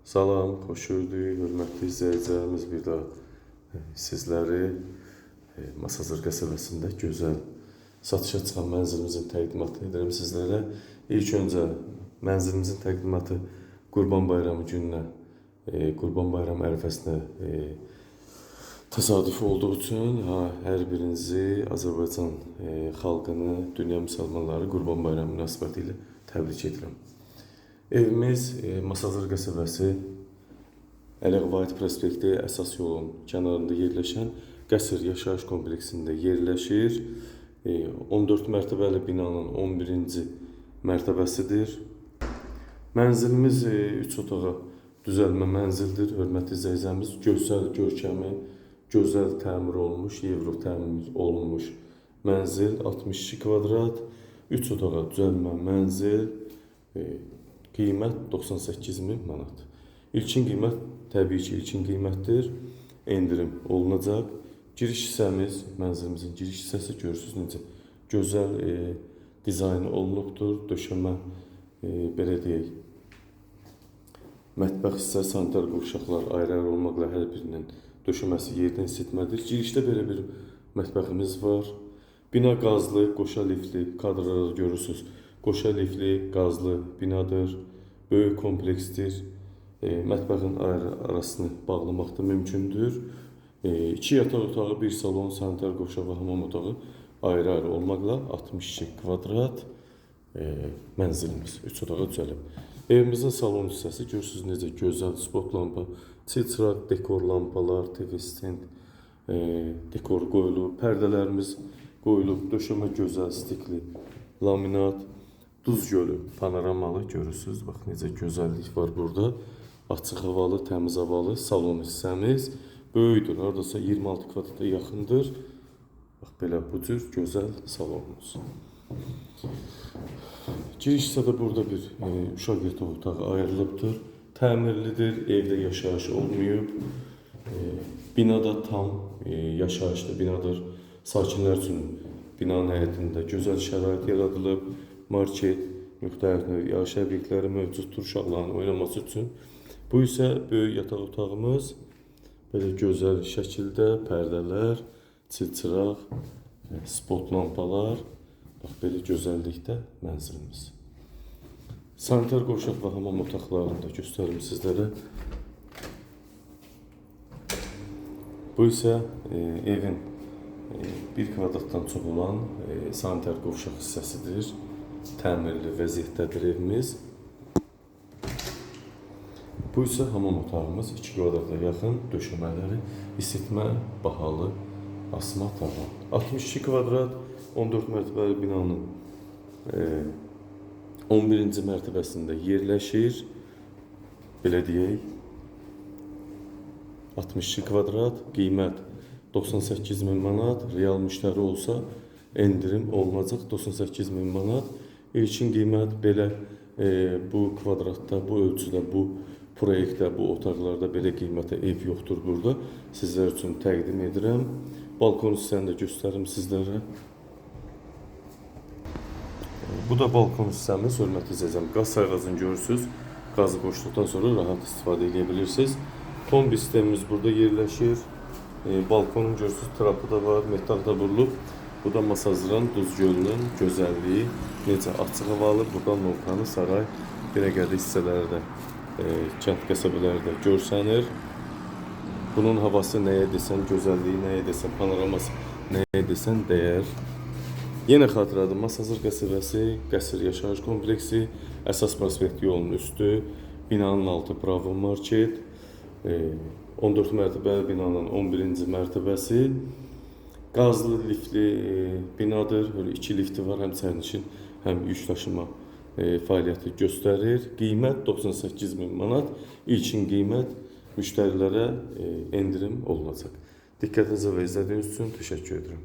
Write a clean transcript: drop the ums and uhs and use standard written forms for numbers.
Salam, xoş gördük, hörmətli izləyicilərimiz, bir daha sizləri Masazır qəsəbəsində gözəl satışa çıxan mənzilimizin təqdimatını edirəm sizlərə. İlk öncə mənzilimizin təqdimatı Qurban Bayramı gününə, Qurban Bayramı ərəfəsinə təsadüf olduğu üçün hər birinizi, Azərbaycan xalqını, dünya müsəlmanları Qurban Bayramı münasibəti ilə təbrik edirəm. Evimiz Masazır qəsəbəsi Əliağa Vahid prospekti əsas yolun kənarında yerləşən Qəsr yaşayış kompleksində yerləşir. 14 mərtəbəli binanın 11-ci mərtəbəsidir. Mənzilimiz 3 otağa düzəlmə mənzildir. Hörmətli izləyicilərimiz, gözəl görkəmi, gözəl təmir olunmuş, evro təmir olunmuş mənzil, 62 kvadrat, 3 otağa düzəlmə mənzil, qiymət 98 min manat. İlkin qiymət təbii ki, ilkin qiymətdir. Endirim olunacaq. Giriş hissəmiz, mənzilimizin giriş hissəsi görürsünüz necə gözəl dizayn olunubdur. Döşəmə, belə deyək, mətbəx hissə, sanitar qovşaqlar ayrı-ayrı olmaqla hər birinin döşəməsi yerdən isitmədir. Girişdə belə bir mətbəximiz var. Bina qazlı, qoşa liftli, kadrlarda görürsünüz. Qoşa liftli, qazlı binadır. Böyük kompleksdir. Mətbəxin ayrı arasını bağlamaq da mümkündür. 2 yataq otağı, bir salon, sanitar qovşaq və hamam otağı ayrı-ayrı olmaqla 62 kvadrat mənzilimiz 3 otağa düzəlib. Evimizin salon hissəsi görürsünüz necə gözəl spot lampa, çil-çıraq dekor lampalar, TV stand dekor qoyulub, pərdələrimiz qoyulub, döşəmə gözəl stikli laminat, Duz gölü panoramalı görürsünüz. Bax necə gözəllik var burada. Açıq havalı, təmiz havalı salon hissəmiz böyükdür. Hardasa 26 kvadrata yaxındır. Bax belə bu cür gözəl salonumuz. Giriş hissədə burada bir uşaq yataq otağı ayrılıbdır. Təmirlidir, evdə yaşayış olmayıb. Binada tam yaşayışlı binadır. Sakinlər üçün binanın həyətində gözəl şərait yaradılıb. Market, müxtəlif növ yaşayış obyektləri mövcuddur uşaqların oynaması üçün. Bu isə böyük yataq otağımız. Belə gözəl şəkildə pərdələr, çil-çıraq, spot lampalar. Bax belə gözəllikdə mənzilimiz. Sanitar qovşaq və hamam otaqlarını da göstərim sizlərə. Bu isə evin 1 kvadratdan çox olan sanitar qovşaq hissəsidir. Təmirli vəziyyətdədir evimiz. Bu isə hamam otağımız, 2 kvadrata yaxın döşəmələri, isitmə, bahalı asma tavan. 62 kvadrat, 14 mərtəbəli binanın 11-ci mərtəbəsində yerləşir. Belə deyək, 62 kvadrat, qiymət 98 min manat, real müştəri olsa endirim olunacaq 98 min manat. İlkin qiymət belə bu kvadratda, bu ölçüdə, bu proyektdə, bu otaqlarda belə qiymətə ev yoxdur burada. Sizlər üçün təqdim edirəm. Balkon hissəni də göstərim sizlərə. Bu da balkon hissəmiz, hörmətli izləyicilər. Qaz sayğacını görürsünüz. Qazı qoşduqdan sonra rahat istifadə edə bilirsiniz. Kombi sistemimiz burada yerləşir. Balkonun görürsünüz, trapı da var, metal da vurulub. Bu da Masazırın, Duz gölünün gözəlliyi, necə açıq havalı. Buradan Novxanı, Saray, Binəqədi hissələri də, kənd qəsəbələri də görsənir. Bunun havası nəyə desən, gözəlliyi nəyə desən, panoraması nəyə desən dəyər. Yenə xatırladım, Masazır qəsəbəsi, Qəsr yaşayış kompleksi, əsas prospekt yolunun üstü, binanın altı Bravo Market, 14 mərtəbəli binanın 11-ci mərtəbəsi. Qazlı liftli binadır. Öyle 2 lifti var, həm sərnişin, həm yük daşıma fəaliyyəti göstərir. Qiymət 98 min manat. İlkin qiymət, müştərilərə endirim olunacaq. Diqqətinizə və izlədiyiniz üçün təşəkkür edirəm.